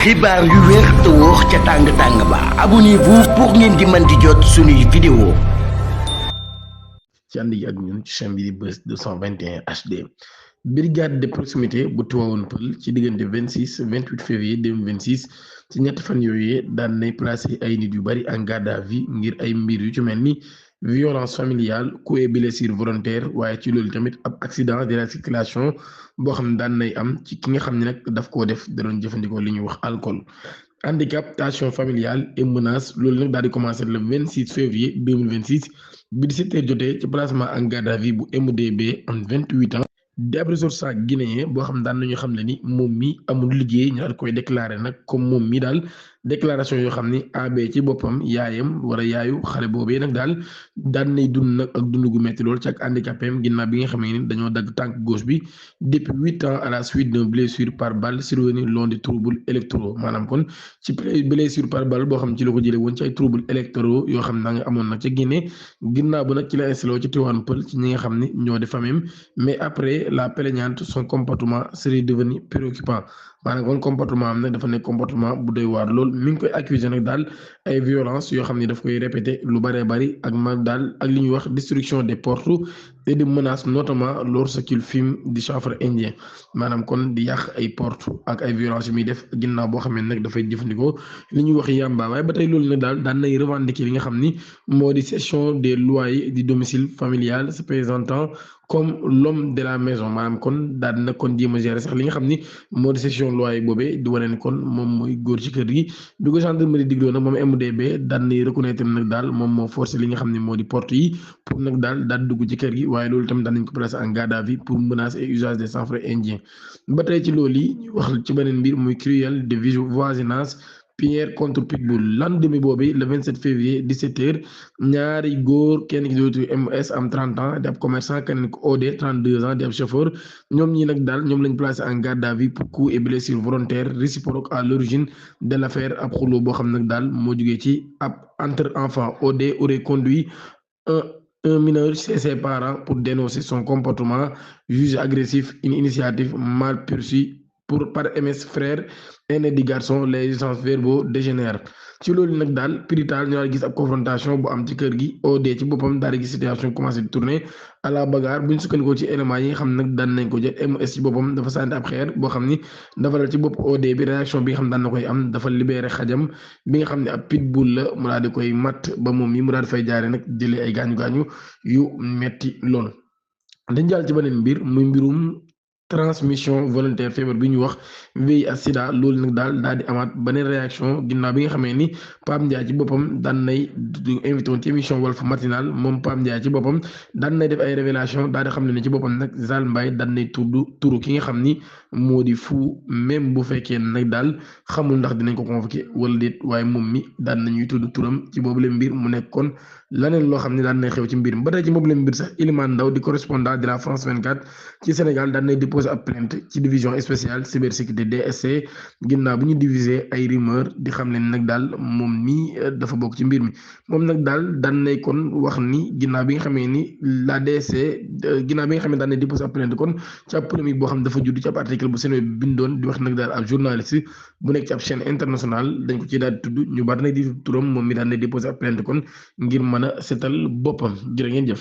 xibaar yu wér te wóor ca tàng-tàng ba abonnez-vous pour ngeen di mën di jot suñuy vidéo ci ànd yi ak ñun ci chaîne bi di Buzz 221 HD brigade de proximité bu Tivaouane Peulh ci diggante 26 28 février 2026 ci ñetti fan yooyu daan nay placé ay nit yu bari en garde à vue ngir ay mbir yu ci mel ni violence familiale coups et blessures volontaires waaye ci loolu tamit ab accident de la circulation boo xam ne daan nay am ci ki nga xam ne nag daf koo def da doon jëfandikoo li ñuy wax alcool. handicap tension familiale et menace loolu nag daal di commencé le 26 février 2026 bi 17h jotee ci placement en garde à vue bu MDB am 28 ans di ab ressortissant guinéen boo xam daan nañu xam ne ni moom mi amul liggéey ñu daal koy déclaré nag comme moom mi daal déclaration yoo xam ni AB ci boppam yaayam wala yaayu xale boobee nag daal daan nay dund nag ak dund gu metti lool ci ak handicapé am ginnaaw bi nga xam ne ni dañoo dagg tànk gauche bi depuis 8 ans à la suite d'une blessure par balle survenue lors des troubles électoraux maanaam kon ci blessure par balle boo xam ci la ko jëlee woon ci ay troubles électoraux yoo xam ne nga amoon nag ca Guinée ginnaaw ba nag ci la installé ci Tivaouane Peulh ci ñi nga xam ne ñoo di famille mais après la plaignante son comportement serait devenu préoccupant maanaam kon comportement am nag dafa nekk comportement bu doy waar lool mi ngi koy accuser nag daal ay violence yoo xam ne daf koy répété lu bëree bëri ak mag daal ak li ñuy wax destruction des portes et de menaces notamment lorsqu'il fume du chanvre indien maanaam kon di yàq ay porte ak ay violence yu muy def ginnaaw boo xam ne nag dafay jëfandikoo li ñuy wax yàmba waaye ba tey loolu nag daal daan nay revendiquer li nga xam ni moo di cession des loyers du domicile familial se présentant comme l'homme de la maison maanaam kon daal dina kon jéem a gérer sax li nga xam ni moo di cession loyer boobee di wane ni kon moom mooy góor ci kër gi bi ko gendarmerie digloo nag moom MDB daan nay reconnaître nag daal moom moo forcé li nga xam ne moo di porte yi pour nag daal dugg ci kër gi waaye loolu tamit daan nañ ko placer en garde à vue pour menace et usage des chanvre indien ba tey ci loolu yi ñu wax ci beneen mbir muy cruel de voisinage Pierre contre Pitbull lendemain boobu le 27 février 17h ñaari góor kenn ki dootu MS am 30 ans di ab commerçant kenn ko OD 32 ans di ab chauffeur ñoom ñi nag daal ñoom lañ placé en garde à vue pour coups et blessures volontaires réciproques à l'origine de l'affaire ab xuloo boo xam nag daal moo jugee ci ab entre enfants OD aurait conduit un mineur chez ses parents pour dénoncer son comportement jugé agressif une initiative mal perçue par MS frère aîné du garçon les échanges verbaux dégénèrent ci loolu nag daal pirital ñu daal gis ab confrontation bu am ci kër gi OD ci boppam daal di gis situation commencé di tourner à la bagarre bu ñu sukkandikoo ci éléments yi nga xam nag daan nañ ko jël MS ci boppam dafa sànni ab xeer boo xam ni dafa dal ci bopp OD bi réaction bi nga xam daan na koy am dafa libéré xajam bi nga xam ne ab pitbull la mu daal di koy matt ba moom mi mu daal di fay jaaree nag jëlee ay gaañu-gaañu yu metti lool dañ jàll ci beneen mbir muy mbirum transmission volontaire feebar bi ñu wax VIH sida loolu nag daal di amaat beneen réaction ginnaaw bi nga xamee ni Pape Ndiaye ci boppam daan nay invité woon ci émission Walf matinal moom Pape Ndiaye ci boppam daan nay def ay révélation daal di xam ne ci boppam nag Zal Mbaye daan nay turu ki nga xam ni moo di fu même bu fekkee nag daal xamul ndax dinañ ko convoqué wala déet waaye moom mi daan nañuy tudd turam ci boobu leen mbir mu nekkoon laneen loo xam ne daan nay xew ci mbir ba tey ci boobu leen mbir sax Ilimane Ndaw di correspondant de la France 24 ci Sénégal daan nay déposé ab plainte ci division spéciale cybersécurité DSC ginnaaw bi ñu diviser ay rumeur di xam leen nag daal moom mi dafa bokk ci mbir mi moom nag daal daan nay kon wax ni ginnaaw bi nga xamee ni la DSC ginnaaw bi nga xamee daan nay déposé ab plainte kon ci ab polémique boo xam dafa judd ci ab article bu Sénégal bindoon di wax nag daal ab journaliste bu nekk ci ab chaîne internationale dañ ko ci daal di tudd ñu bari nag di turam moom mi daan nay déposé ab plainte kon ngir mën a setal boppam jërë ngeen jëf